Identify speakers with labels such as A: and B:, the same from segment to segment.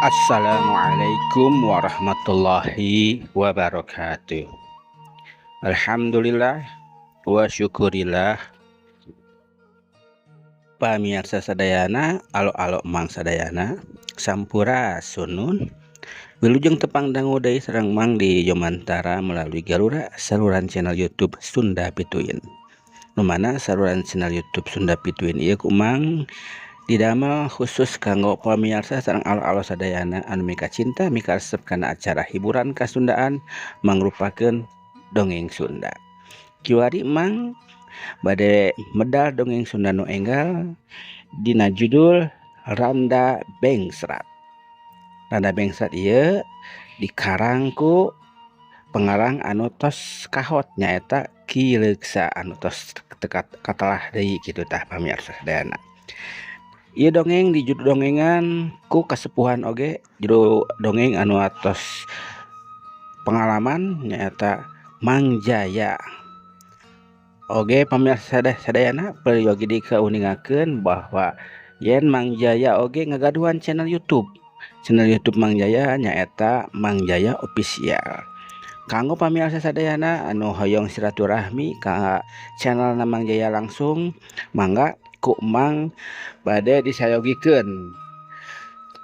A: Assalamualaikum warahmatullahi wabarakatuh. Alhamdulillah wa syukurillah. Pamirsa sadayana, alo-alo mang sadayana, sampura sunun. Wilujeng tepang dangu deui sareng mang di Jomantara melalui galura saluran channel YouTube Sunda Pituin. Nu mana saluran channel YouTube Sunda Pituin ieu ku mang didamel khusus kanggo pamirsa sareng alo-alo sadayana anu mika cinta mika resep kana acara hiburan kasundaan mangrupakeun dongeng Sunda. Kiwari mang bade medal dongeng Sunda nu enggal dina judul Randa Bengsrat. Randa Bengsrat ieu dikarang ku pengarang anu tos kahot nyaeta Ki Leuksa anu tos tekat katelah deui kitu tah pamirsa sadayana. Ieu dongeng di judul dongengan ku kasepuhan oge judul dongeng anu atos pengalaman nyaeta Mang Jaya. Oge pamirsa sadayana peryogi dikauningakeun bahwa yen Mang Jaya oge ngagaduhan channel YouTube. Channel YouTube Mang Jaya nyaeta Mang Jaya Official. Kanggo pamirsa sadayana anu hoyong silaturahmi ka channel Mang Jaya langsung mangga ku Mang bade disayogikeun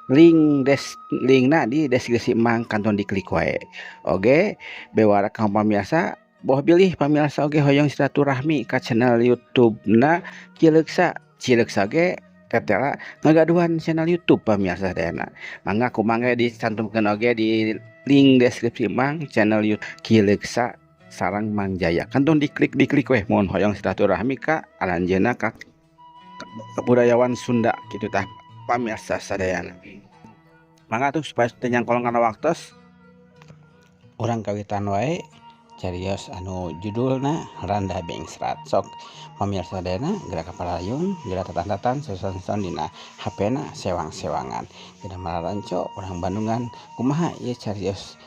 A: link des linkna di deskripsi Mang kanton diklik wae. Oge bewara kanggo pamirsa boh bilih pamirsa oge hoyong silaturahmi ka channel YouTube na Ki Leuksa. Ki Leuksa ge tetela ngagaduhan channel YouTube pamirsa sadayana. Mangga ku Mang ge dicantumkeun oge di link deskripsi Mang channel YouTube Ki Leuksa sareng Mang Jaya. Kantun diklik weh mun hoyong silaturahmi ka aranjeunna ka kebudayawan Sunda kitu tah pamirsa sadayana. Mangga tuh supaya teu nyangkolong kana waktos urang kawitan wae carios anu judulna Randa Bengsrat. Sok pamirsa sadayana geura ka parayun, geura tatan-tatan soson-son dina HP-na sewang-sewangan. Geura mararanco urang Bandungan kumaha ieu carios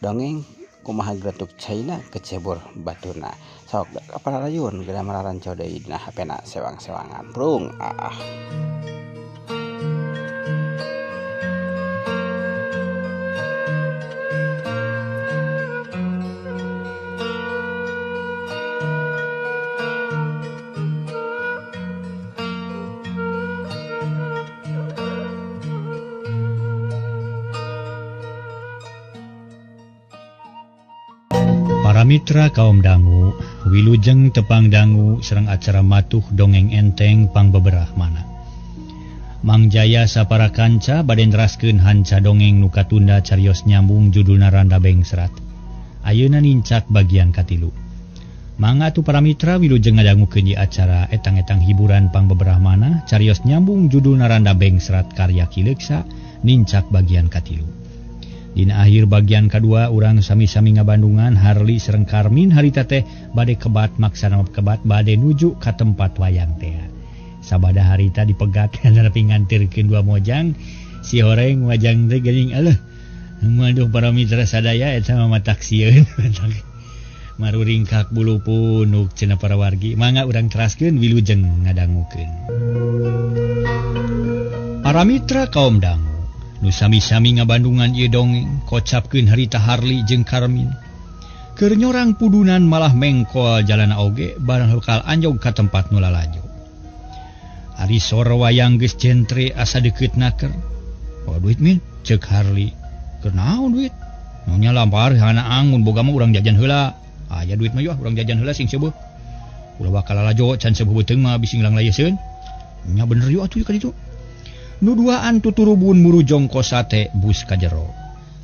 A: dongeng kumaha geletuk caina kecebur batuna. Sok ka parayun geura mararanco deui dina HP-na sewang-sewangan. Brung ah.
B: Para mitra kaum dangu, wilujeng tepang dangu sareng acara matuh dongeng enteng pangbeberah mana. Mang Jaya sapara kanca bade neraskeun hanca dongeng nu katunda carios nyambung judulna Randa Bengsrat. Ayeuna nincak bagian katilu. Mangga atuh para mitra wilujeng ngadangukeun ieu acara etang-etang hiburan pangbeberah mana carios nyambung judulna Randa Bengsrat karya Ki Leuksa nincak bagian katilu. Dina akhir bagian kedua urang sami-sami ngabandungan Harli sareng Karmin harita teh bade kebat maksana kebat bade nuju ka tempat wayang teh. Sabada harita dipegat nepi ngantirkeun dua mojang si horeng wajang teh geuning aleuh. Maduh para mitra sadaya eta mah matak sieun. Maruringkak bulu punuk cenah para wargi. Mangga urang teraskeun wilujeng ngadangukeun. Para mitra kaum dangu nu sami-sami ngabandungan ieu dongeng kocapkeun harita Harli jeung Karmin. Keur nyorang pudunan malah mengkol jalana oge barang bakal anjog ka tempat nu lalajo. Ari sora wayang geus jentre asa deukeut naker. Oh duit min ceuk Harli. Keur naon duit? Nu nya lampar hana angun boga mah urang jajan heula. Aya duit mah yuh urang jajan heula sing seubeut. Ulah bakal lalajo can seubeut beuteung mah bisi nglang layeseun. Nya bener yuh atuh ka ditu. Nu duaan tuturubun muru jongko sate bus ka jero.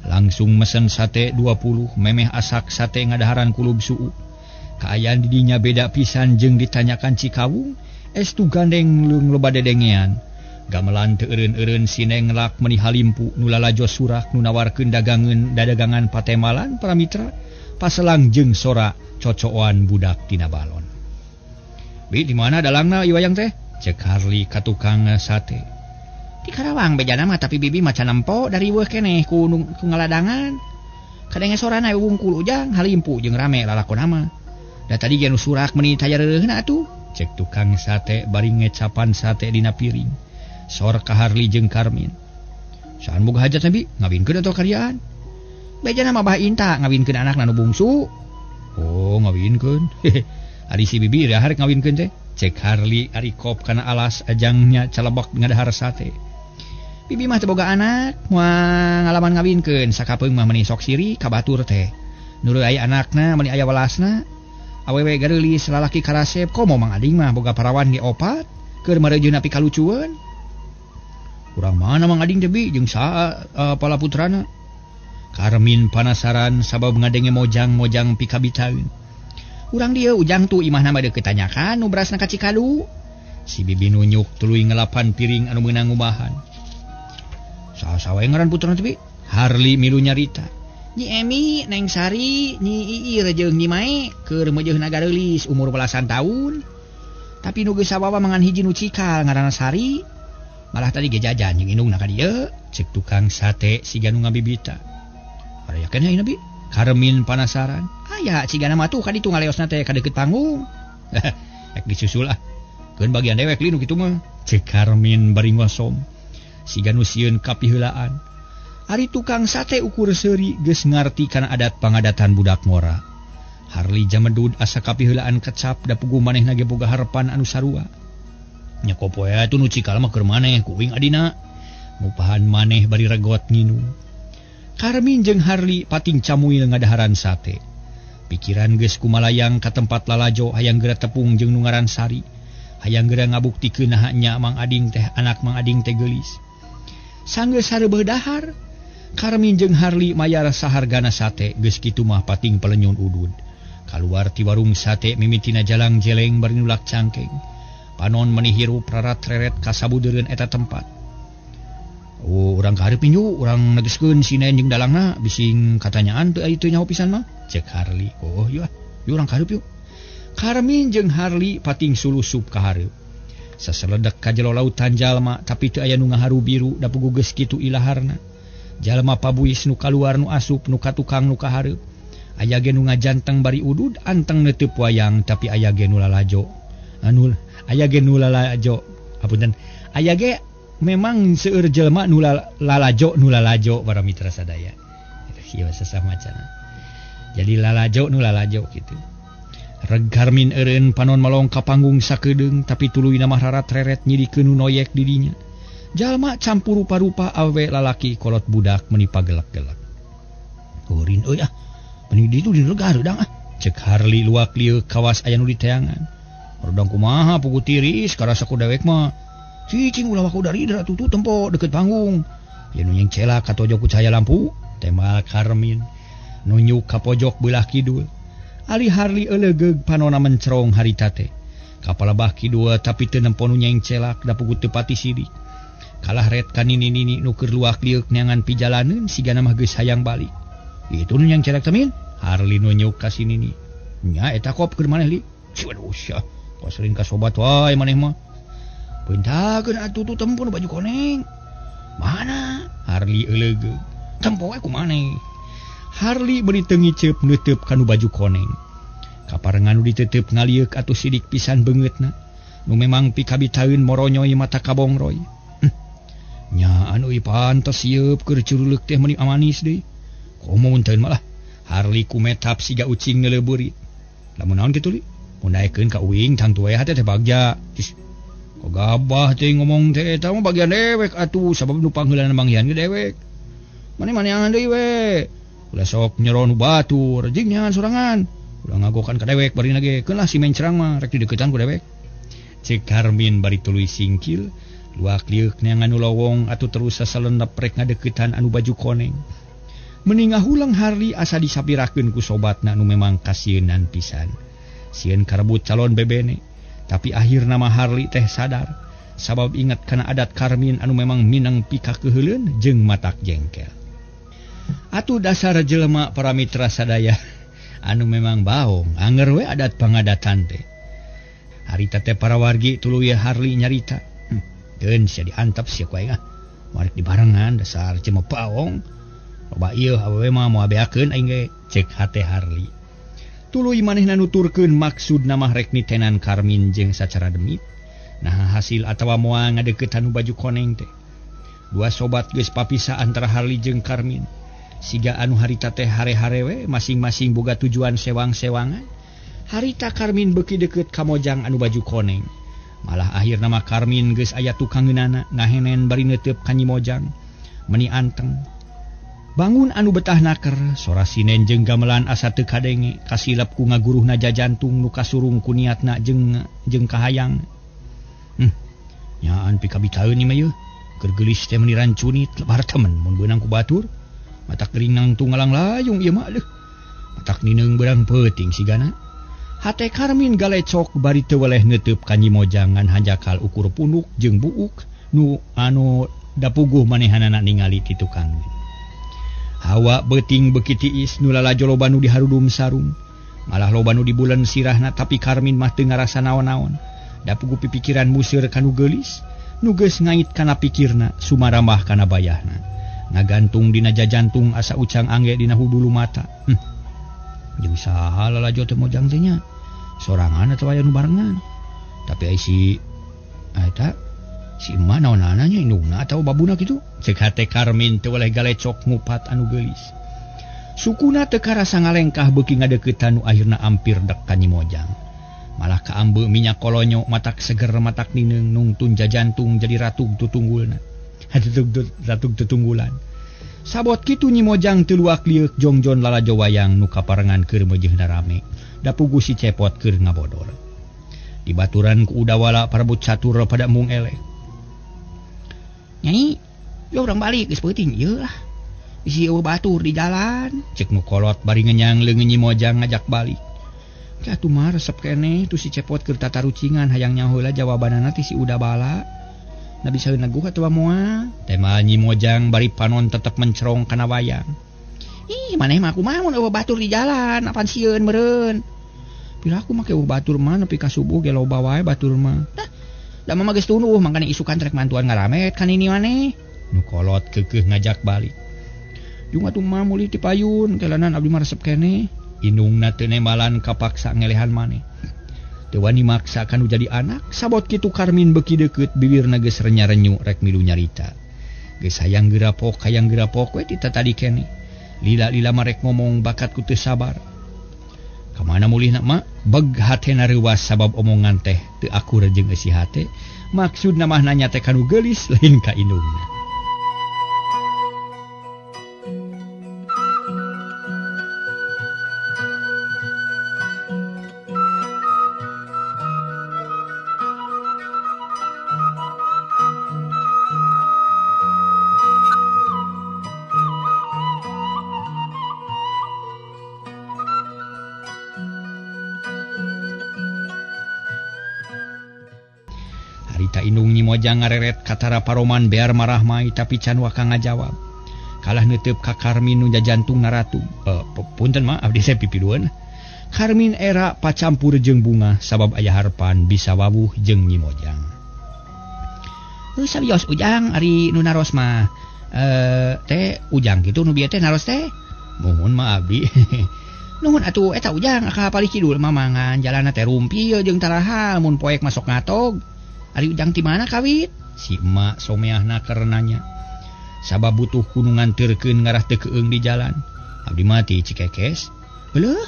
B: Langsung mesen sate 20 memeh asak sate ngadaharan kulub suu. Kaayaan didinya beda pisan jeung ditanyakan Cikawung, estu gandeng leung loba dedengean. Gamelan teu eureun-eureun sineng lak meni halimpu nu lalajo surak nu nawarkeun dagangeun dadagangan patemalan para mitra paselang jeung sora cocoan budak tina balon. Bi di mana dalangna ieu wayang teh? Cek Harli ka tukang sate. Di Karawang bejana mah tapi bibi maca nempo dari weuh keneh ku ngaladangan. Kadenge sorana wungkul ujang halimpu jeung rame lalakon mah. Da tadi ge nu surak meuni tayareureuna atuh. Cek tukang sate bari ngecapan sate dina piring. Sor ka Harli jeung Karmin. Sahan boga hajat nabi ngawinkeun atau karyaan? Bejana mah Bah Inta ngawinkeun anakna nu bungsu. Oh, ngawinkeun. Ari si bibi iraha rek ngawinkeun teh? Cek Harli ari kop kana alas ajangnya calebak ngadahar sate. Bibi mah teu boga anak, moal ngalaman ngawinkeun sakapeung mah meuni sok siri ka batur teh. Nureuy aya anakna meuni aya welasna. Awewe gareulis lalaki karasep komo Mang Ading mah boga parawan ge opat keur mareujeuna pikalucueun. Urang mana Mang Ading teh bi jeung saha pala putrana? Karmin panasaran sabab ngadenge mojang-mojang pikabitaeun. Urang dieu ujang tu imahna mah deukeut tanyakan nu berasna ka Cikalu. Si bibi nunyuk tuluy ngelapan piring anu meunang ngubahan. Saha wae ngaran putrana teh bi? Harli milu nyarita. Nyi Emi, Neng Sari, Nyi Iir jeung Nyi Mae keur meujeuhna gareulis umur belasan tahun. Tapi nu geus sawawa mangan hiji nu cikal ngaranna Sari. Malah tadi ge jajan jeung indungna ka dieu, ceuk tukang sate siga nu ngabibita. Aya keneh ieu bi? Karmin panasaran. Aya cigana mah tuh ka ditu ngaleosna teh ka deukeut panggung. Ek disusul ah. Keun bagian dewek li nu kitu mah. Ceuk Karmin bari ngosom. Siga nu sieun kapiheulaan. Ari tukang sate ukur seuri geus ngarti kana adat pangadatan budak ngora. Harli jamedud asa kapiheulaan kecap da puguh manehna ge boga harepan anu sarua. Nya kopoe atuh nu cikal mah keur maneh kuing adina. Ngupahan maneh bari regot nginum. Karmin jeung Harli pating camuil ngadaharan sate. Pikiran geus kumalayang ka tempat lalajo hayang geura tepung jeung nu ngaran Sari. Hayang geura ngabuktikeun naha nya Mang Ading teh anak Mang Ading teh geulis. Sanggeus sareubeuh dahar, Karmin jeung Harli mayar sahargana sate geus kitu mah pating pelenyun udud. Kaluar ti warung sate mimitina jalang jeleng bari nulak cangkeng. Panon meni hirup rarat reret ka sabudeureun eta tempat. Oh, urang ka hareup inju, urang negeskeun si Nen jeung dalangna bising katanyaan teu aya teu nyaho pisan mah. Cek Harli. Oh, yeuh ah. Yeuh urang ka hareup yeuh. Karmin jeung Harli pating sulusup ka hareup. Saseledek ka jero lautan jalma tapi teu aya nu ngaharu biru da puguh geus kitu ilaharna. Jalma pabuis nu kaluar nu asup nu ka tukang nu ka hareup. Aya ge nu ngajanteng bari udud anteng neuteub wayang tapi aya ge nu lalajo. Anu aya ge nu lalajo. Apunten. Aya ge memang seueur jelema nu lalajo nu lalajo para mitra sadaya. Ieu sesama cenah. Jadi lalajo nu lalajo kitu. Reg Karmin eureun panon malong ka panggung sakedeung tapi tuluyna mah rarat reret nyidikeun nu noyek di dinya. Jalma campur rupa-rupa awe lalaki kolot budak meni pagelak-gelak. Urin euy ah, meni ditu di lega hareudang ah. Ceuk Harli luak lieu kawas aya nu diteangan. Hareudang kumaha pugu tiris karasa ku dewek mah. Cicing ulah waku dari dra tutu tempo deukeut panggung. Aya nu nyeng celak ka tojok ku cahaya lampu, tembal Karmin. Nunjuk ka pojok beulah kidul. Ali Harli eulegeug panona mencerong harita teh. Kapalabah kidul tapi teu nempo nu nyeng celak da pugu teu pati sidik. Kalah ret ka nini-nini nu keur luak lieuk neangan pijalaneun sigana mah geus hayang balik. Itu nu nyeng celak teh min? Harli nunjuk ka si nini. Nya eta kop keur maneh li. Waduh sia, koserin ka sobat wae maneh mah. Pintakeun atuh tu tempo nu baju koneng. Mana? Harli eulegeug. Tempo we ku maneh. Harli beri teu ngiceup neuteub ka nu baju koneng. Kaparengan nu diteuteub ngalieuk atuh sidik pisan beungeutna. Nu memang pikabitaeun moronyoy mata kabongroy. Nya anu ieu pantes sieup keur curuleuk teh meuni amanis deui. Komo mun teu malah Harli kumetap siga ucing neuleubeuri. Lamun naon kitu li? Mun daekeun ka uing tangtu we hate teh bagja. Kok gabah teh ngomong teh eta mah bagian dewek atuh sabab nu pangheulana manggihan ge dewek. Mane maneangan deui we. Ulah sok nyero nu batur jeung nyangan sorangan. Ulah ngagokan ka dewek barina ge keun lah si mencrang mah rek dideukeutan ku dewek. Ceuk Karmin bari tuluy singkil. Luak lieuk neangan nu lowong atuh terus sasalendep rek ngadeuketan anu baju koneng. Meni ngahulang Harli asa disapirakeun ku sobatna nu memang kasieunan pisan. Sieun karebut calon bebene, tapi akhirna mah Harli teh sadar sabab ingat kana adat Karmin anu memang minang pikakeuheuleun jeung matak jengkel. Atuh dasar jelema para mitra sadaya anu memang baong anger we adat pangadatan teh. Harita teh para wargi tuluy Harli nyarita. Keun sia diantap sia ku aing ah. Moal dibarengan dasar jelema baong. Loba ieu awewe mah moal beakeun aing ge ceuk hate Harli. Tuluy manehna nuturkeun maksudna mah rek nitenan Karmin jeung sacara demit. Nah hasil atawa moal ngadeuketan nu baju koneng teh. Dua sobat geus papisa antara Harli jeung Karmin. Siga anu harita teh hare-hare we masing-masing boga tujuan sewang-sewangan. Harita Karmin beuki deukeut ka Mojang anu baju koneng. Malah akhirna mah Karmin geus aya tukangeunana ngahenen bari neuteup ka Nyi Mojang. Meni anteng. Bangun anu betah naker, sora sinen jeung gamelan asa teu kadenge, kasilep ku ngaguruhna jajantung nu kasurung ku niatna jeung kahayang. Nyaan pikabitaeun ieu mah yeuh. Keur geulis teh meuni rancunit lebar temen mun beunang ku batur. Matak gering nangtung ngalang layung ieu mah leuh. Matak nineung beurang peuting sigana. Hate Karmin galecok bari teu weleh neuteub ka Nyi Mojang ngan hanjakal ukur punuk jeung buuk nu anu dapuguh manehanana ningali ti tukang. Hawa beuting beuki tiis nu lalajo loba nu diharudum sarung. Malah loba nu dibulen sirahna tapi Karmin mah teu ngarasa naon-naon. Dapuguh pipikiran museur ka nu geulis, nu geus ngait kana pikirna sumarambah kana bayahna. Ngagantung dina jajantung asa ucang angge dina hudulu mata. Jeung saha lalajo teh Mojang teh nya? Sorangan atawa aya nu barengan? Tapi ai si eta si emak naonana nya indungna atawa babuna kitu? Ceuk hate Karmin teu weleh galecok ngupat anu geulis. Sukuna teu karasa ngalengkah beuki ngadeuketan nu akhirna ampir dek ka Nyi Mojang. Malah kaambe minyak kolonyo matak seger matak nineung nungtun jajantung jadi ratug tutunggulna. Ratug tutunggulan. Sabot kitu Nyi Mojang teu luak lieuk jongjon lalajo wayang nu kaparengan keur meujeuhna rame. Dapugu si Cepot keur ngabodor. Dibaturan ku udawala parebut catur pada mung eleh. Nyai, yo urang balik geus peuting ieu lah. Bisi eueuh batur di jalan. Ceuk nu kolot bari ngenyang leungeun Nyi Mojang ngajak balik. Atuh mah resep keneh tu si Cepot keur tatarucingan hayang nyaho heula jawabanana ti si Udabala. Na bisa neguh atuh moal. Tema Nyi Mojang bari panon tetep mencerong kana wayang. Ih, maneh mah kumaha mun eueuh batur di jalan, apan sieun meureun. Pira aku make eueuh batur mah nepi ka subuh ge loba wae batur mah. Tah, da mah geus tunduh mangkane isukan rek mantuan ngaramet kan ini maneh. Nu kolot keukeuh ngajak balik. Jung atuh mah mulih ti payun, kelanan abdi mah resep keneh. Indungna teu nembalan kapaksa ngelehan maneh. Teu wani maksa kanu jadi anak, sabot kitu Karmin beuki deukeut bibirna geus renya-renyu rek milu nyarita. Geus hayang gerapok we ti tatadi keneh. Lila-lila mah rek ngomong bakat ku teu sabar. Kamana mulihna mah? Beg hatena reuwas sabab omongan teh teu akur jeung eusi hate. Maksudna mah nanya teh kanu geulis lain ka indungna. Harita indung Nyi Mojang ngareret katara paroman bear marah mai tapi can waka ngajawab. Kalah neuteub ka Karmin nu jajantung naratu. Punten mah abdi teh pipidueun. Karmin era pacampur jeung bunga sabab aya harepan bisa wawuh jeung Nyi Mojang. Heuh sawios Ujang ari nu naros mah teh Ujang kitu nu bieu teh naros teh. Muhun mah abdi. Nuhun atuh eta Ujang akal palih kidul mah mangan jalanna teh rumpil jeung tarahal mun poek masuk ngatog. Ari Ujang ti mana kawit? Si emak someahna keur nanya. Sabab butuh kudu nganterkeun ngarah teu keung di jalan. Abdi mah ti Cikekes. Heueuh,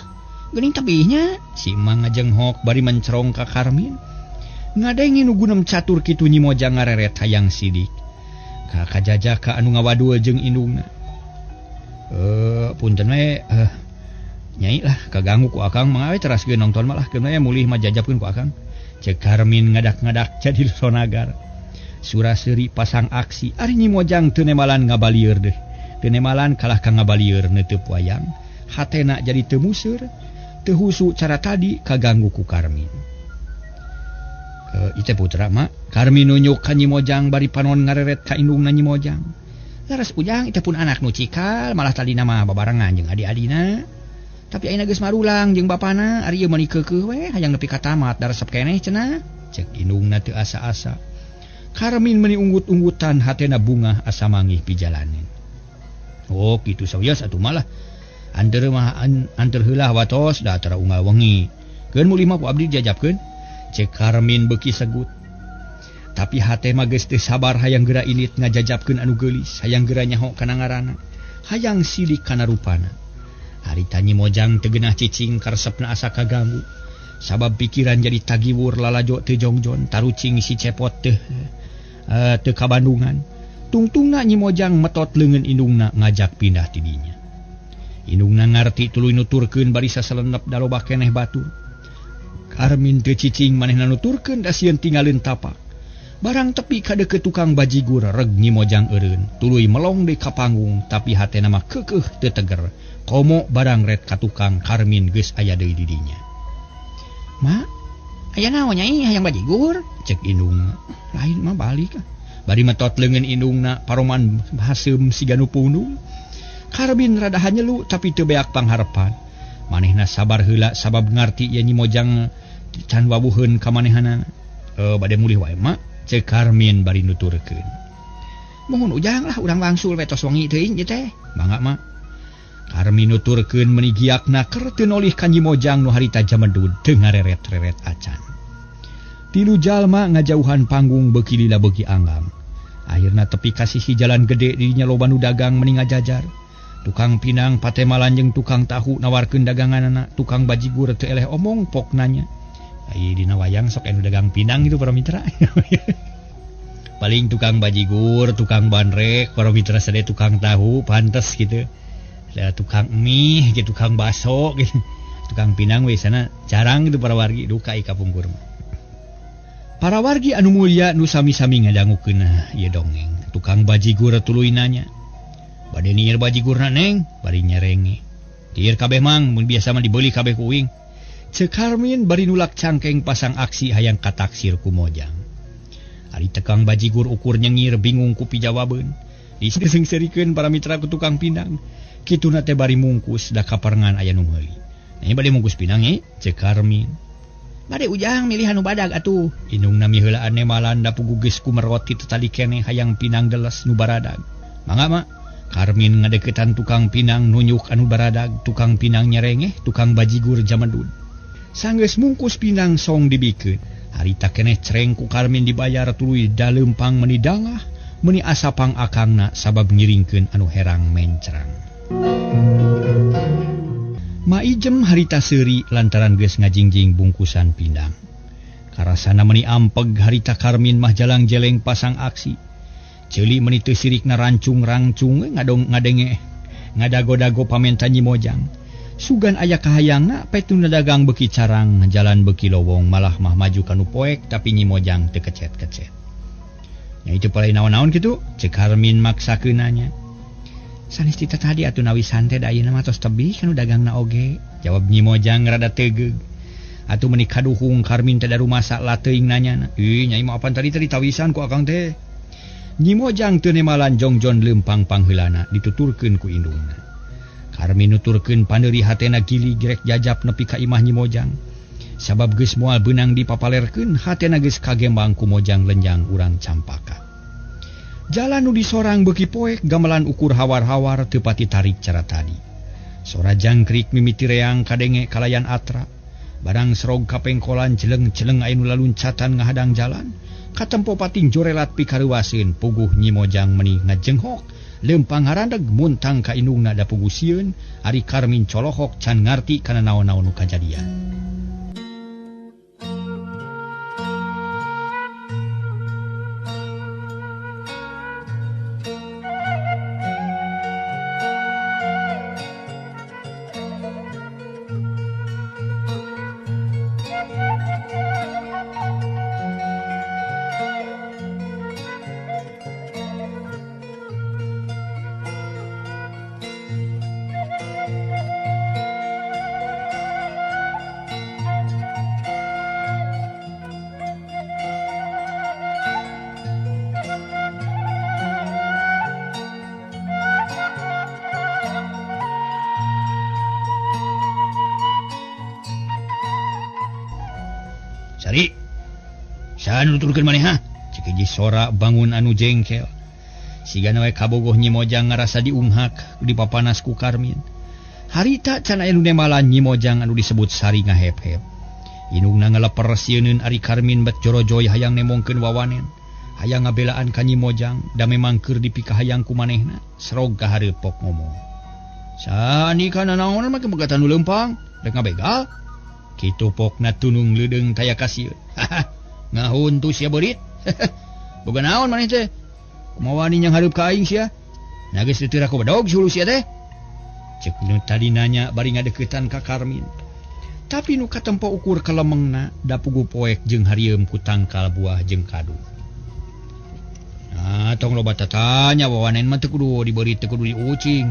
B: geuning tebihnya. Si emak ngajenghok bari mencerong ka Karmin. Ngadenge nu gunem catur kitu Nyi Mojang ngareret hayang sidik. Ka kajajaka anu ngawadul jeung indungna. Punten we nyai lah kaganggu ku akang mah we teraskeun nonton mah lah keun we mulih mah jajabkeun ku akang. Cek Karmin ngadak-ngadak jadi sonagar. Suraseri pasang aksi. Ari Nyi Mojang teu nemalan ngabalieur deh. Teu nemalan kalah ka ngabalieur neuteub wayang. Hatena jadi teu museur. Teu husu cara tadi kaganggu ku Karmin. Ite putra mak. Karmin nunjuk ka Nyi Mojang bari panon ngareret ka indungna Nyi Mojang. Leres Ujang ite pun anak nu cikal malah tadina mah babarengan jeung adi-adina. Tapi ayeuna geus marulang jeung bapana ari ieu meuni keukeuh we hayang nepi ka tamat da resep keneh cenah. Cek indungna teu asa-asa. Karmin meuni unggut-unggutan hatena bungah asa mangih pijalanin. Oh kitu sawios atuh malah. Anteur mah anteur heula watos da tara unggal wengi. Keun mulih mah ku abdi dijajabkeun. Cek Karmin beuki segut. Tapi hate mah geus teu sabar hayang geura ilit ngajajabkeun anu geulis, hayang geura nyaho kana ngaranna, hayang silik kana rupana. Harita Nyi Mojang teu geunah cicing karesepna asa kaganggu. Sabab pikiran jadi tagiwur lalajo teu jongjon, tarucing si Cepot teh teu kabandungan. Tungtungna Nyi Mojang metot leungeun indungna ngajak pindah ti dinya. Indungna ngarti tuluy nuturkeun bari sasalendep da loba keneh batur. Karmin teu cicing manehna nuturkeun da sieun tinggalin tapak. Barang tepi ka deukeut tukang bajigur reg Nyi Mojang eureun, tuluy melong deui ka panggung tapi hatena mah keukeuh teu teger. Komo barang ret ka tukang Karmin geus aya deui di dinya. "Ma, aya naon nyai hayang bajigur?" cek indungna. "Lain mah balik." Bari metot leungeun indungna paroman haseum siga nu pundung. Karmin rada hanyelu tapi teu beak pangharepan. Manehna sabar heula sabab ngarti ye Nyi Mojang can wawuheun ka manehanana. Bade mulih wae mak, cek Karmin bari nuturkeun. "Mohon ujang lah urang wangsul we tos wengi teuing ieu teh." "Mangga mak." Karmin nuturkeun meuni giakna keur teu nolih ka Nyi Mojang nu harita jamedud teu ngareret-reret acan. Tilu jalma ngajauhan panggung beuki lila beuki anggang. Akhirna tepi ka sisi jalan gede di dinya loba nu dagang meuni ngajajar. Tukang pinang patemalan jeung tukang tahu nawarkeun daganganana, tukang bajigur teu eleh omong pok nanya. Ai dina wayang sok anu dagang pinang gitu para mitra. Paling tukang bajigur, tukang bandrek, para mitra sadaya tukang tahu pantes gitu. Ada tukang mie, gitu, tukang bakso gitu. Tukang pinang we sana jarang gitu para wargi duka i kapungkur. Para wargi anu mulia nu sami-sami ngadangukeun ieu dongeng. Tukang bajigur tuluy nanya. Bade nieur bajigurna neng, bari nyerenge. Tieur kabeh mang, mun biasa mah dibeuli kabeh ku uing. Ceuk Karmin bari nulak cangkeng pasang aksi hayang kataksir ku Mojang. Ari tekang bajigur ukur nyengir bingung ku pijawabeun. Diseungseurikeun para mitra ku tukang pinang. Kituna teh bari mungkus da kaparengan aya nu meuli. Nanya bade mungkus pinang e? Ceuk Karmin. Bade ujang milih anu badag atuh. Indungna miheulaan nemalan da pugu geus kumerot kitu tadi keneh hayang pinang deles nu baradag. Mangga mak. Karmin ngadeukeutan tukang pinang nunjuk anu baradag, tukang pinang nyerengeh, tukang bajigur jamedud. Sanggeus mungkus pinang song dibikeun. Harita keneh cereng ku Karmin dibayar tuluy daleumpang meuni dangah, meuni asapang akangna sabab ngiringkeun anu herang mencrang. Maijem harita seuri lantaran geus ngajingjing bungkusan pinang. Karasana meuni ampeg harita Karmin mah jalang jeleng pasang aksi. Ceuli meuni teu sirikna rancung-rancung ngadong ngadenge ngadago-dago pamenta Nyi Mojang. Sugan aya kahayangna petuna dagang beuki carang jalan beuki lowong malah mah maju ka nu poek tapi Nyi Mojang teu kecet-kecet. Nya itu palai naon-naon kitu? Ceuk Karmin maksakeun nanya. Sanes ti tadi atuh nawisan teh da ayeuna mah tos tebih kanu dagangna oge. Jawab Nyi Mojang rada tegeug. Atuh meuni kaduhung Karmin teh darumasa lateuing nanyana. Ih nyai mah apan tadi teh ditawisan ku akang teh. Nyi Mojang teu nemalan jongjon leumpang pangheulana dituturkeun ku indungna. Karmin nuturkeun paneuri hatena gili gerek jajap nepi ka imah Nyi Mojang. Sabab geus moal beunang dipapalerkeun hatena geus kagembang ku Mojang lenjang urang Campaka. Jalan nu disorang beuki poek gamelan ukur hawar-hawar teu pati tarik cara tadi. Sora jangkrik mimiti reang kadenge kalayan atra. Barang serog kapengkolan jeleng-jeleng aya nu laluncatan ngahadang jalan. Katempo pating jorelat pikareuwaseun puguh Nyi Mojang meuni ngajenghok leumpang harandeg muntang ka indungna da puguh sieun ari Karmin colohok can ngarti kana naon-naon nu kajadian. Sari, saha nu nuturkeun maneh ha? Ceuk hiji sora bangun anu jengkel. Sigana we kabogoh Nyi Mojang ngarasa diunghak dipapanas ku Karmin. Harita can aya nu nemalan Nyi Mojang anu disebut Sari ngahep-hep. Indungna ngaleper sieuneun ari Karmin bet jorojoy hayang nemongkeun wawanen. Hayang ngabelaan ka Nyi Mojang da memang keur dipikahayang ku manehna serog ka hareup pok ngomong. Sani kana naon mah kebegatan nu leumpang rek ngabegal. Kitu pokna tunung leudeung kaya kasieun. Ngahuntu sia beurit. Boga naon maneh teh? Kumaha wani nyang hareup ka aing sia? Nah geus teu ku bedog suluh sia teh. Cek nu tadi nanya bari ngadeukeutan ka Karmin. Tapi nu katempo ukur kelemengna da pugu poek jeung harieum ku tangkal buah jeung kadu. Nah, tong loba tatanya wawanen mah teu kudu diberi teu kudu diucing.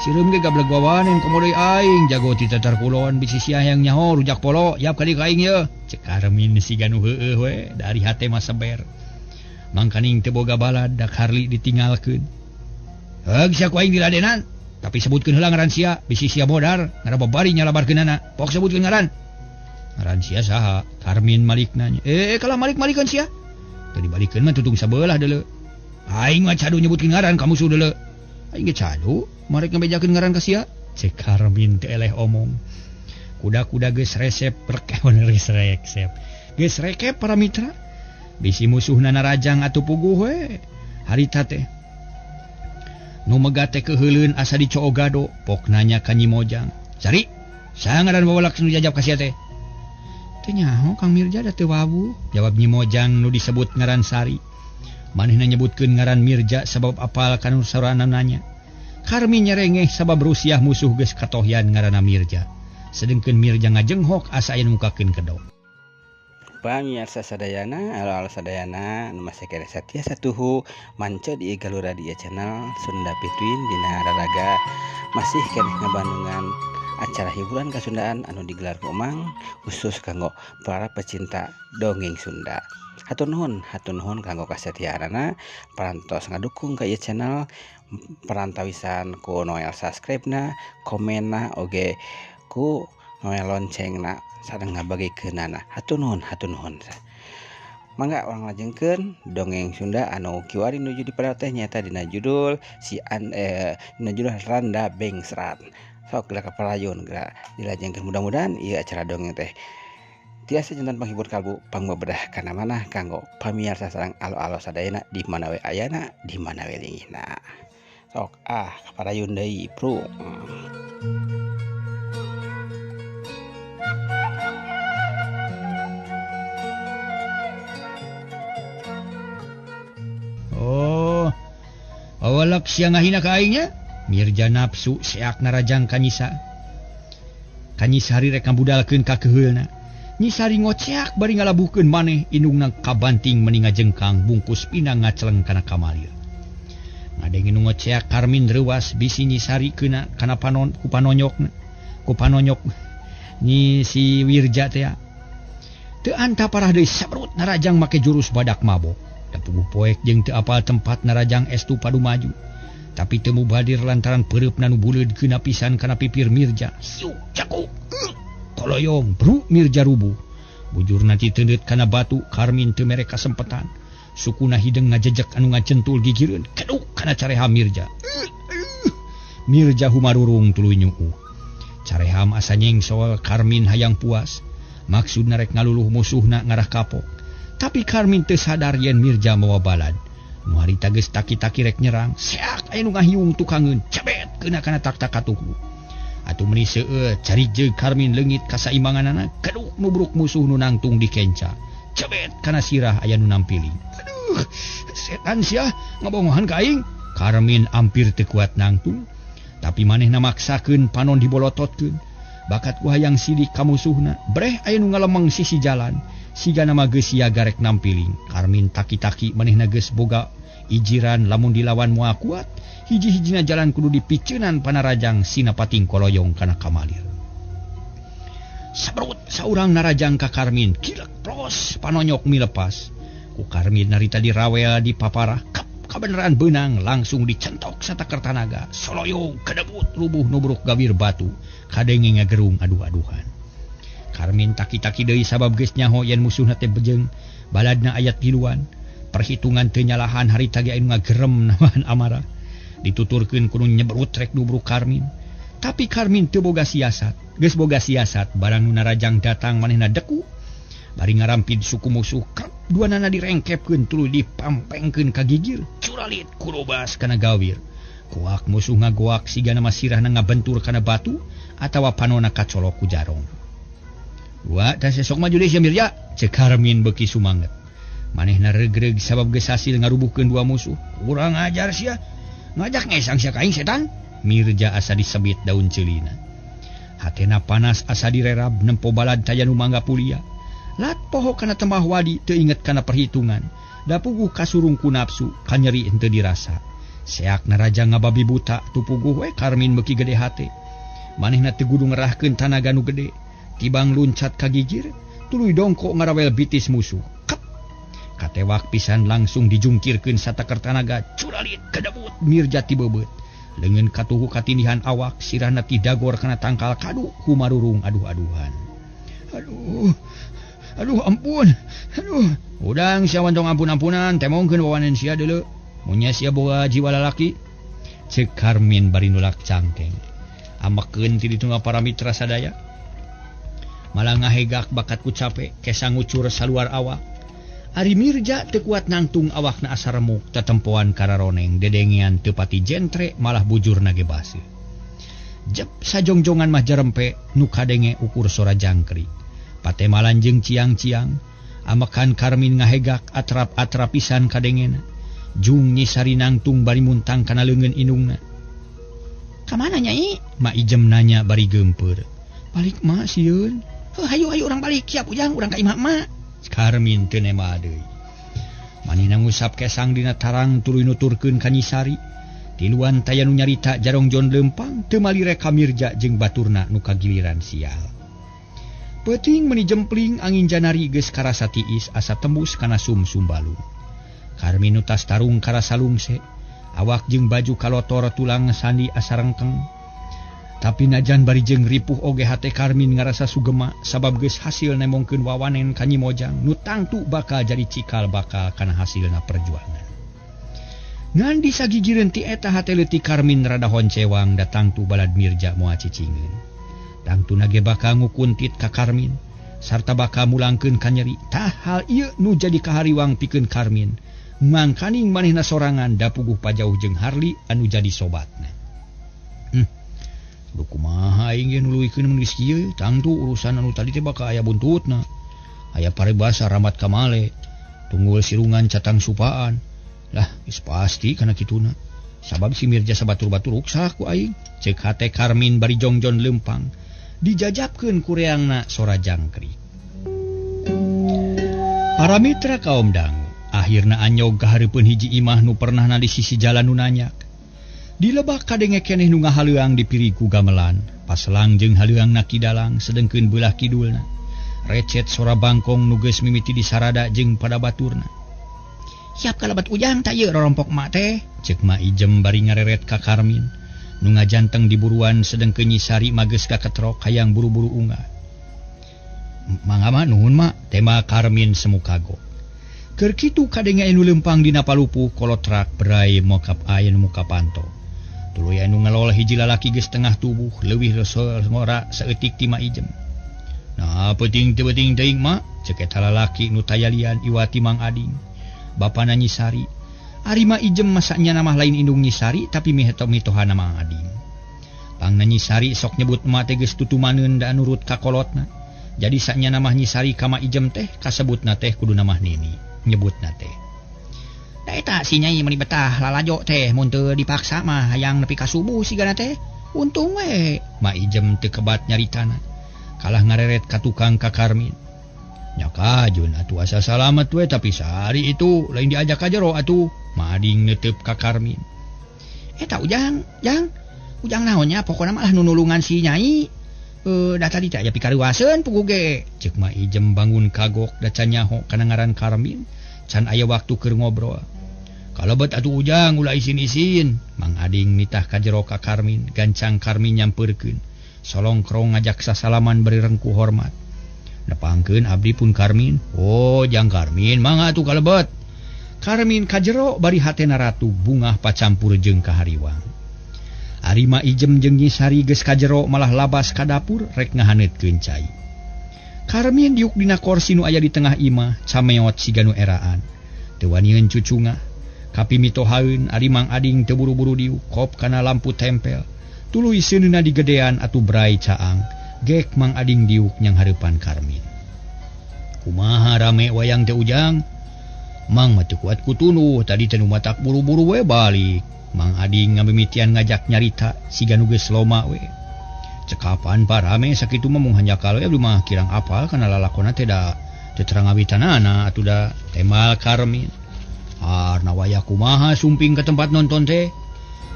B: Sireum ge gableg wawanen komo deui aing jago ti tatar kulon bisi sia hayang nyaho rujak polo yap ka dieu ka aing ye. Cek Karmin siga nu heueuh we dari hate mah seber. Mangkaning teu boga balad dak Harli ditinggalkeun. Heug sia ku aing diladenan, tapi sebutkeun heula ngaran sia bisi sia modar ngarababari nyalabarkeunana. Pok sebutkeun ngaran. Ngaran sia saha? Karmin malik nanya. Kalah malik-malikeun sia. Teu dibalikeun mah tutung sabelah deuleu. Aing mah cadu nyebutkeun ngaran ka musuh deuleu. Aing ge cadu marek ngabejakeun ngaran ka sia. Cek Karmin teu eleh omong. Kuda-kuda geus resep rekeun geus resep. Geus rekep para mitra. Bisi musuhna narajang atuh puguh we. Harita teh nu megat teh keuheuleun asa dicoogado pok nanya ka Nyi Mojang. Sari, saha ngaran wawalak nu jajab ka sia teh? Teu nyaho Kang Mirja da teu wawuh. Jawab Nyi Mojang nu disebut ngaran Sari. Manehna nyebutkeun ngaran Mirja sabab apal kana sorana nanya. Karmin nyerengeh sabab rusiah musuh geus katohyan ngaranna Mirja. Sedengkeun Mirja ngajenghok asa aya nu mukakeun kedok.
A: Pamiarsa sadayana, alo-alo sadayana nu masih keneh satia satuhu manca di Galura di channel Sunda Pituin dina raraga masih keneh ngabandungan acara hiburan kasundaan anu digelar ku Mang khusus kanggo para pecinta dongeng Sunda. Hatur nuhun kanggo kasetiaanana parantos ngadukung ka ieu channel perantawisan ku noel subscribe-na, komenna oge ku noel loncengna sareng ngabagikeunana. Hatur nuhun, hatur nuhun. Mangga urang lajengkeun dongeng Sunda anu kiwari nuju di pada teh nyaeta dina judul si an dina judul Randa Bengsrat. Sok geura kaparayun geura dilajengkeun mudah-mudahan ieu acara dongeng teh tiasa jantan panghibur kalbu pangbebedah kana manah kanggo pamiarsa sareng alo-alo sadayana di mana we ayana di mana we lingihna. Sok ah kaparayun deui prung.
B: Oh, awalak sia ngahina ka aingnya? Mirja nafsu seak narajang ka Nyisa. Ka Nyisari rek ngabudalkeun ka keuheulna. Nyisari ngoceak bari ngalabuhkeun maneh indungna kabanting meni ngajengkang bungkus pinang ngaceleng kana kamalir. Ngadenge nu ngoceak Karmin reuwas bisi Nyisari keuna kana panon ku panonyokna. Ku panonyok nyi si Wirja teh. Teu anta parah deui sabrut narajang make jurus badak mabok. Da puguh poek jeung teu apal tempat narajang estu padu maju. Tapi teu mubadir lantaran peureupna nu buleud keuna pisan kana pipir Mirja. Siuk cakuk. Koloyong bru Mirja rubuh. Bujurna titeundeut kana batu Karmin teu mere kasempetan. Sukuna hideung ngajejek anu ngajentul gigireun keduk kana careha Mirja. Mirja humarurung tuluy nyuuh. Careham asa nyengsol Karmin hayang puas. Maksudna rek ngaluluh musuhna ngarah kapok. Tapi Karmin teu sadar yen Mirja mawa balad. Nu harita geus taki-taki rek nyerang, seak aya nu ngahiung tukangeun, cebet keuna kana tak-tak katuhu. Atuh meuni seueur cari jeung Karmin leungit kasaimbanganana, keduk nubruk musuh nu nangtung di kenca. Cebet kana sirah aya nu nampiling. Aduh, setan sia ngabongohan ka aing. Karmin ampir teu kuat nangtung, tapi manehna maksakeun panon dibolototkeun. Bakat ku hayang sidik ka musuhna, breh aya nu ngalemeng sisi jalan. Siga nama geus siaga rek nampiling. Karmin taki-taki manehna geus boga ijiran lamun dilawan moal kuat. Hiji-hijina jalan kudu dipiceunan panarajang sinapating koloyong kana kamalir. Sabrut saurang narajang ka Karmin, kilek plos panonyok milepas. Ku Karmin narita dirawel di paparah, kep kabeneran beunang langsung dicentok sataker tanaga. Soloyong kedebut rubuh nubruk gawir batu, kadenge ngagerung aduh-aduhan. Karmin taki-taki deui sabab geus nyaho yen musuhna teh bejeng, baladna aya tiluan. Perhitungan teu nyalahan harita ge anu ngagerem nawan amarah. Dituturkeun kudu nyebrut rek nubruk Karmin. Tapi Karmin teu boga siasat. Geus boga siasat barang nu narajang datang manehna deku. Bari ngarampid suku musuh krep Duanana direngkepkeun tuluy dipampengkeun ka gigir. Curalit kurobas kana gawir. Kuak musuh ngagoak sigana masirahna ngabentur kana batu atawa panona kacolok ku jarong. Dua tah sesok maju deui sia Mirja, ceuk Karmin beuki sumanget. Manehna regreg sabab geus hasil ngarubuhkeun dua musuh. Kurang ajar sia. Ngajak ngesang sia ka aing setan. Mirja asa disebit daun ceulina. Hatena panas asa direrab nempo balad taya nu mangga pulia. Lat poho kana tembah wadi teu inget kana perhitungan. Da puguh kasurung ku nafsu kanyeri henteu dirasa. Seak naraja ngababi buta tu puguh we Karmin beuki gede hate. Manehna teu kudu ngerahkeun tanaga nu gede. Tibang luncat ka gigir, tuluy dongkok ngarawel bitis musuh. Kep. Katewak pisan langsung dijungkirkeun sataker tanaga, curalit kadebut Mirja ti beubeut. Leungeun katuhu katindihan awak, sirahna ti dagor kana tangkal kadu kumarurung aduh-aduhan. Aduh. Aduh ampun. Aduh. Udang sia wantong ampun-ampunan, temongkeun wawanen sia deuleu. Munya sia boga jiwa lalaki. Ceuk Karmin bari nulak cangkeng. Amekeun ti ditu para mitra sadaya. Malah ngahegak bakat ku cape, kesa ngucur saluar awak. Ari Mirja teu kuat nangtung awakna asa remuk, tetempoan kararoneng, dedengean teu pati jentre malah bujurna ge baseuh. Jep sajongjongan mah jarempe nu kadenge ukur sora jangkrik. Patemalan jeung ciang-ciang, amekan Karmin ngahegak atrap-atrap pisan kadengena. Jung Nyi Sari nangtung bari muntang kana leungeun indungna. Ka mana Nyai? Ma Ijem nanya bari geumpeur. Balik ma sieun. Heuh hayu hayu urang balik siap ujang urang ka imah emak. Karmin teu nema deui. Manehna ngusap kesang dina tarang tuluy nuturkeun ka Nyi Sari. Tiluan taya nu nyarita jarongjon leumpang teu malire ka Mirja jeung baturna nu kagiliran sial. Peuting meuni jempling angin janari geus karasa tiis asa tembus kana sumsum balung. Karmin nu tas tarung karasa lungse, awak jeung baju kalotor tulang sandi asa rengkeng. Tapi najan bari jeung ripuh oge hate Karmin ngarasa sugema sabab geus hasil nemongkeun wawanen ka Nyi Mojang nu tangtu bakal jadi cikal bakal kana hasilna perjuangan. Ngan disagigireun ti eta hate leutik Karmin rada honcewang da tangtu balad Mirja moal cicingeun. Tangtuna ge bakal ngukuntit ka Karmin sarta bakal mulangkeun ka nyeri. Tah hal ieu nu jadi kahariwang pikeun Karmin. Mangkaning manehna sorangan da puguh pajauh jeung Harli anu jadi sobatna. Duh kumaha aing ge nuluykeun mun geus kieu, tangtu urusan anu tadi teh bakal aya buntutna. Aya paribasa ramat kamale, tunggul sirungan catang supaan. Lah geus pasti kana kituna. Sabab si Mirja sabatur-batur ruksak ku aing. Ceuk hate Karmin bari jongjon leumpang. Dijajabkeun ku reangna sora jangkrik. Para mitra kaum dangu, akhirna anyog kahareupeun hiji imah nu pernahna di sisi jalan nu nanyak. Di lebak kadenge keneh nu ngahaleuang dipiri ku gamelan, paselang jeung haleuangna kidalang sedengkeun beulah kidulna. Recet sora bangkong nu geus mimiti disarada jeung pada baturna. Siap kalabat ujang ta ieu rorompok mak teh, ceuk Ma Ijem bari ngareret ka Karmin. Nu ngajanteng diburuan sedengkeun Nyi Sari mah geus kaketrok hayang buru-buru unggah. Mangga mah nuhun mak, tema Karmin semu kagok. Keur kitu kadenge anu leumpang dina palupuh kolotrak berai mokap aya nu muka panto. Tuluy anu ngelol hiji lalaki geus tengah tubuh leuwih ngora saeutik ti Ma Ijem. Nah peuting teu peuting teuing mak, ceuk eta lalaki nu tayalian iwati Mang Ading. Bapana Nyi Sari. Ari Ma Ijem masanya nama lain indung Nyi Sari tapi mitohana Mang Ading. Pangna Nyi Sari sok nyebut emak teh geus tutumaneun da nurut ka kolotna. Jadi saknya nama Nyi Sari ka Ma Ijem teh kasebutna teh kudu nama Nini nyebutna teh. Da eta si Nyai meuni betah lalajo teh mun teu dipaksa mah hayang nepi ka subuh sigana teh. Untung we Ma Ijem teu kebat nyaritana. Kalah ngareret ka tukang ka Karmin. Nya kajun atuh asa salamet we tapi sari itu lain diajak ka jero atuh. Mading neuteup ka Karmin. Eta ujang, jang. Ujang naonnya pokona malah nu nulungan si Nyai. Da tadi teh aya pikaruaseun puguh ge. Ceuk Ma Ijem bangun kagok da can nyaho kana ngaran Karmin, can aya waktu keur ngobrol. Kalebet atuh ujang ulah isin-isin. Mang Ading nitah ka jero ka Karmin, gancang Karmin nyampeurkeun. Solongkrong ngajak sasalaman bari rengkuh hormat. Nepangkeun abdi pun Karmin. Oh, jang Karmin, mangga atuh kalebet. Karmin kajero bari hatena ratu bungah pacampur jeung kahariwang. Ari Ma Ijem jeung Nyi Sari geus kajero malah labas ka dapur rek ngahaneutkeun cai. Karmin diuk dina korsi nu aya di tengah imah cameot siga nu eraan. Teu wanieun cucungah. Kapi mitohaeun ari Mang Ading teu buru-buru diuk kop kana lampu tempel. Tuluy seuneuna digedean atuh brai caang. Gek Mang Ading diuk nyang hareupan Karmin. Kumaha rame wayang teh Ujang? Mang mah teu kuat ku tunduh tadi teh nu matak buru-buru we balik. Mang Ading ngamimitian ngajak nyarita siga nu geus loma we. Cekapan parame sakitu mah mung hanjakal we abdi mah kirang apal kana lalakonna teh da teu terang awitanana atuh da temal Karmin. Arna waya kumaha sumping ke tempat nonton teh.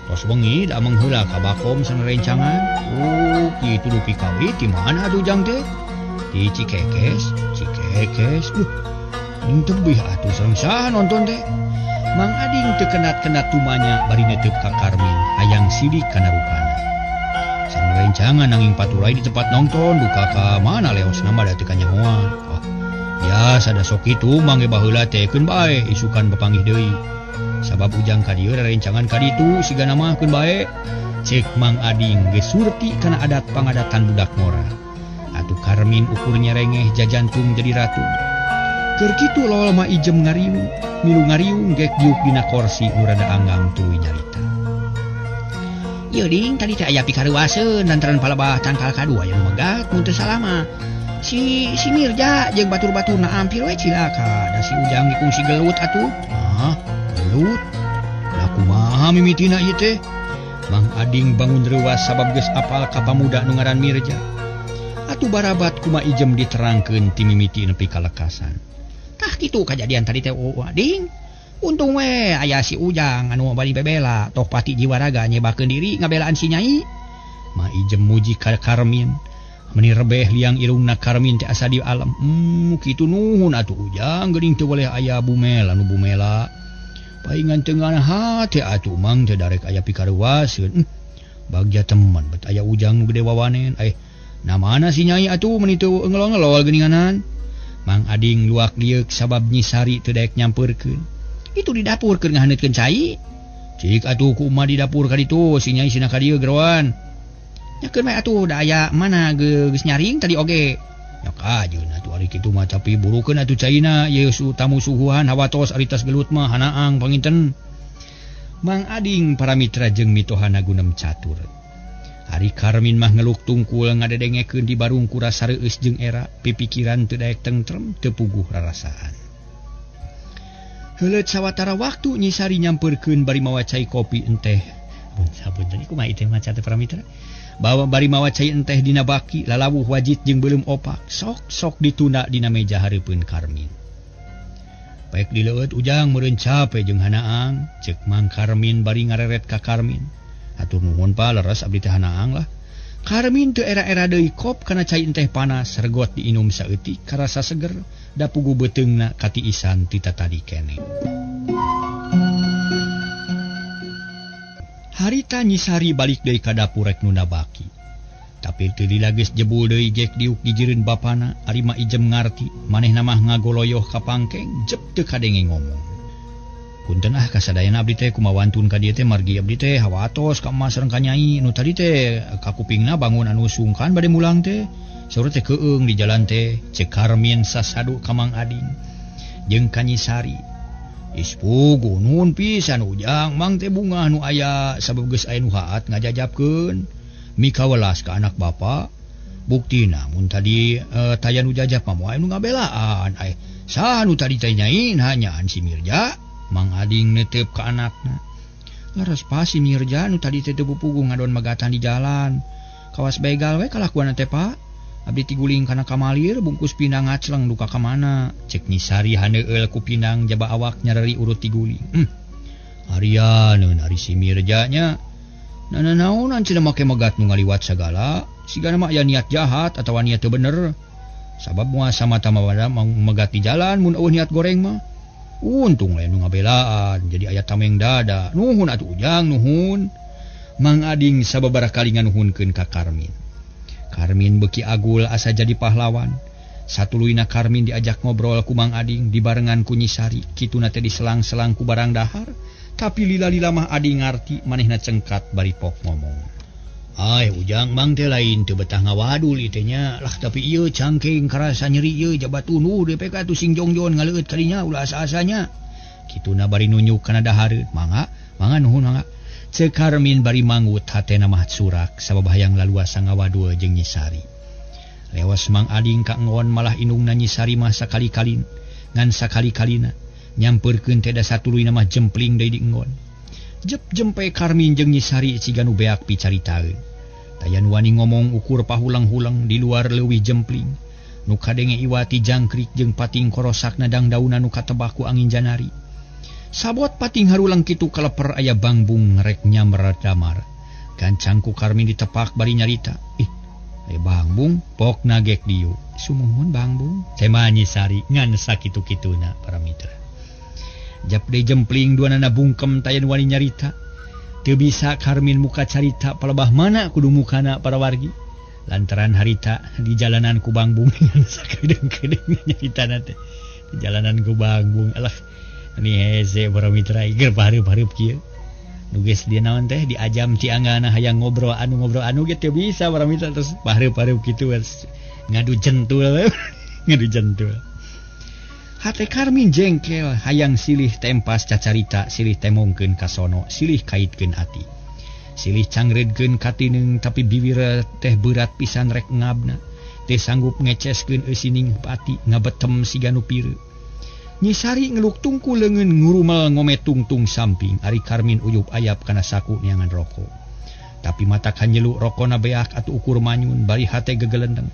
B: Tos wengi da mengheula ka Bakom sareng rencangan. Oh, kitu dupi kawit di mana atuh Ujang teh? Di Cikekes, Cikekes. Ning tebih atuh sareng saha nonton teh? Mang Ading teu kenat-kenat tumanya bari netep ka Karmin hayang sidik kana rupana. Sareng rencangan nanging paturai di tempat nonton duka ka mana leosna mah da teu kanyahoan. Ah, biasa da sok kitu mang ge baheula teh keun bae isukan bapanggih deui. Sabab Ujang ka dieu rencangan ka ditu sigana mah keun bae. Ceuk Mang Ading geus surti kana adat pangadatan budak ngora. Atuh Karmin ukur nyerengeh jajantung jadi ratu. Keur kitu lol mah ijem ngariung, milu ngariung gek diuk dina korsi nu rada anggang tuluy nyarita. Ieu ding tadi teh aya pikaruaseun lantaran palebah tangkal kadua aya nu megat mun teu salah mah. Si Mirja jeung batur-baturna ampir we cilaka da si Ujang ge kungsi gelut atuh. Ah, gelut. Lah kumaha mimitina ieu teh? Mang Ading bangun reuwas sabab geus apal ka pamuda nu ngaran Mirja. Atuh barabat kuma ijem diterangkeun ti mimiti nepi ka lekasan. Tah kitu kajadian tadi teh Ading. Untung we aya si Ujang anu bari bebela toh pati jiwa raga nyebakeun diri ngabelaan si Nyai. Ma ijem muji ka Karmin. Meni rebeh liang irungna Karmin teh asa di alam. Kitu nuhun atuh Ujang geuning teu boleh aya bumela nu bumela. Paingan teu ngan hate atuh Mang teh darek aya pikaruaseun. Bagja teman bet aya Ujang nu gede wawanen. Nah mana si Nyai atuh meni teu ngelol-ngelol geuninganan. Mang Ading luak lieuk sabab Nyi Sari teu daek nyampeurkeun. Itu di dapur keur ngahaneutkeun cai. Cik atuh ku uma di dapur ka ditu si Nyai sina ka dieu geroan. Nyakeun we atuh da aya mana geus nyaring tadi oge. Nya kajeun atuh ari kitu mah tapi burukeun atuh caina ieu tamu suhuhan hawatos ari tas gelut mah hanaang panginten. Mang Ading para mitra jeung mitohana gunem catur. Ari Karmin mah ngeluk tungkul ngadedengekeun di barung kurasa reueus jeung era pipikiran teu daek tentrem teu puguh rarasaan. Heuleut sawatara waktu Nyi Sari nyampeurkeun bari mawa cai kopi enteh. Punten kumaha ieu teh maca teh para mitra. Bawa bari mawa cai enteh dina baki lalawuh wajit jeung beuleum opak sok-sok ditunda dina meja hareupeun Karmin. Paek dileueut Ujang meureun cape jeung hanaang ceuk Mang Karmin bari ngareret ka Karmin. Atur nuhun pa leres abdi teh hanaang lah. Karmin teu era-era deui kop kana cai enteh panas regot diinum saeutik karasa seger da pugu beuteungna katiisan ti tatadi keneh. Harita Nyi Sari balik deui ka dapur rek nunda baki. Tapi teu lila geus jebul deui gek diuk gigireun bapana ari ma ijem ngarti manehna mah ngagoloyoh ka pangkeng jep teu kadenge ngomong. Punten ah kasadayana abdi teh kumawantun ka dieu teh margi abdi teh hawatos ka emak sareng ka nyai nu tadi teh ka kupingna bangun anu sungkan bade mulang teh saur teh keung di jalan teh ceuk Karmin sasadu ka Mang Ading jeung ka Nyi Sari. Ispugu nuhun pisan Ujang Mang teh bungah nu aya sabab geus aya nu haat ngajajapkeun mikawelas ka anak bapa buktina mun tadi taya nu jajap mah moal nu ngabelaan ai saha nu tadi teh nyai hanyaan si Mirja. Mang Ading netep ka anakna. Leres pa si Mirja nu tadi teh teu puguh ngadon megatan di jalan. Kawas begal we kalakuanna teh Pak. Abdi tiguling kana kamalir bungkus pinang ngacleng duka ka mana. Cek Nyi Sari haneueul ku pinang jaba awak nyareri urut tiguling. Arianeun ari si Mirja nya. Nanaonan cenah make megat nu ngaliwat sagala. Sigana mah aya niat jahat atawa niat teu bener. Sabab moal samata-mata megat di jalan mun eueuh niat goreng mah. Untung lain nu ngabelaan jadi aya tameng dada. Nuhun atuh Ujang nuhun. Mang Ading sababaraha kali nganuhunkeun ka Karmin. Karmin beuki agul asa jadi pahlawan. Satuluyna Karmin diajak ngobrol ku Mang Ading dibarengan ku Nyi Sari. Kituna teh diselang-selang ku barang dahar. Tapi lila-lila mah Ading ngarti manehna cengkat bari pok ngomong. Ay ujang mang teh lain teu betah ngawadul ieu teh nya lah tapi ieu cangking karasa nyeri ieu jabat tunduh DPK tuh sing jongjon ngaleueut kadinya ulah asa-asanya. Kituna bari nunjuk kana dahareun. Mangga, mangga nuhun mangga. Ceuk Karmin bari manggut hatena mah surak sabab hayang laluasa ngawadul jeung Nyi Sari. Lewas Mang Ading ka ngon malah indungna Nyi Sari mah sakali-kalin ngan sakali-kalina nyampeurkeun teh da satuluyna mah jempling deui di enggon. Jep jempe Karmin jeung Nyi Sari ciga nu beak picaritaeun. Taya nu wani ngomong ukur pahulang-hulang di luar leuwih jempling. Nu kadenge iwati jangkrik jeung pating korosakna dangdauna nu katebak ku angin janari. Sabot pating harulang kitu kaleper aya bangbung rek nyamber damar. Gancang ku Karmin ditepak bari nyarita. Ih, aya bangbung pok nagek dieu. Sumuhun bangbung. Tema Nyi Sari ngan sakitu-kituna para mitra. Jap deui jempling duanana bungkem taya nu wani nyarita. Teu bisa Karmin muka carita palebah mana kudu mukana para wargi. Lantaran harita di jalanan ku bangbung ngan sakedeung-kedeung nyaritana teh. Di jalanan ku bangbung alah ini hese para mitra iger pareup-pareup kieu. Nu geus dia naon teh diajam cianganna hayang ngobrol anu ge teu bisa para mitra terus pareup-pareup kitu ngadu jentul ngadu jentul. Hate Karmin jengkel hayang silih tempas cacarita silih temongkeun ka sono silih kaitkeun ati. Silih cangreudkeun katineung tapi biwir teh berat pisan rek ngabna. Teu sanggup ngeceskeun eusining pati ngabetem siga nu pireuk. Nyi Sari ngeluk tungku leungeun ngurumel ngometungtung samping ari Karmin uyup ayap kana saku neangan rokok. Tapi mata kanyelu rokona beak atuh ukur manyun bari hate gegelendeng.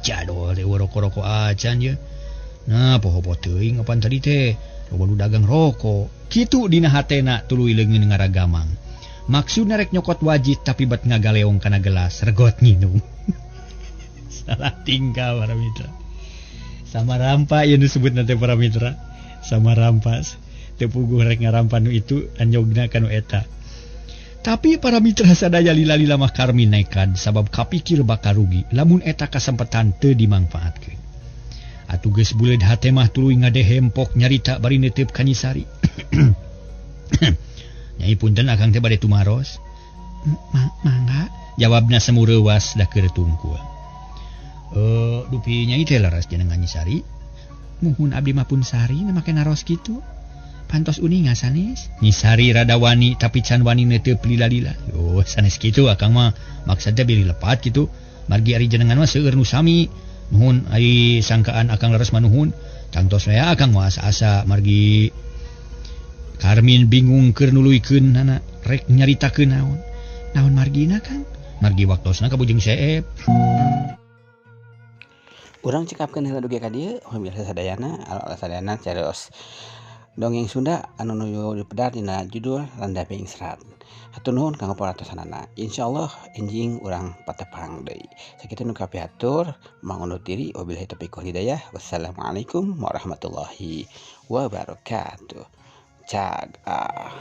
B: Jadol deui rokok-rokok acan ye. Nah poho-poho teuing apan tadi teh loba nu dagang rokok. Kitu dina hatena tuluy leungeun ngaragamang. Maksudna rek nyokot wajit tapi bet ngagaleong kana gelas regot nginum. Salah tingkah para mitra. Sama rampa ieu disebut nanti para mitra. Sama rampas. Teu puguh rek ngarampa nu itu anyogna ka nu eta. Tapi para mitra sadaya lila-lila mah Karmin nekan sabab kapikir bakal rugi lamun eta kasempetan teu dimangfaatkeun. Atuh geus buleud hate mah tuluy ngadehempok nyarita bari neuteup ka Nyi Sari. Nyai punten akang teh bade tumaros. Mangga jawabna semureuwas da keur tungkul. Dupi nyai teh laras jenengan Nyi Sari. Muhun abdi mah pun sari na make naros kitu. Pantos uninga sanes. Nyi Sari rada wani tapi can wani neuteup lila-lila. Oh sanes kitu akang mah maksad teh bilih lepat kitu. Margi ari jenengan mah seueur nu sami. Nuhun ari sangkaan akang leres manuhun. Tangtos we akang mah asa-asa margi Karmin bingung keur nuluykeun nana rek nyaritakeun naon. Naon margina Kang? Margi waktosna ka Bujeng Seep.
A: Urang cekapkeun heula dugi ka dieu, pemirsa sadayana, ala sadayana carios dongeng Sunda anu nuju dipedar dina judul Randa Bengsrat. Hatur nuhun kanggo perhatosanana. Insyaallah enjing urang patepang deui. Sakitu nu kapihatur, mangundur diri, wabillahi taufiq wal hidayah. Wassalamualaikum warahmatullahi wabarakatuh. Cag ah.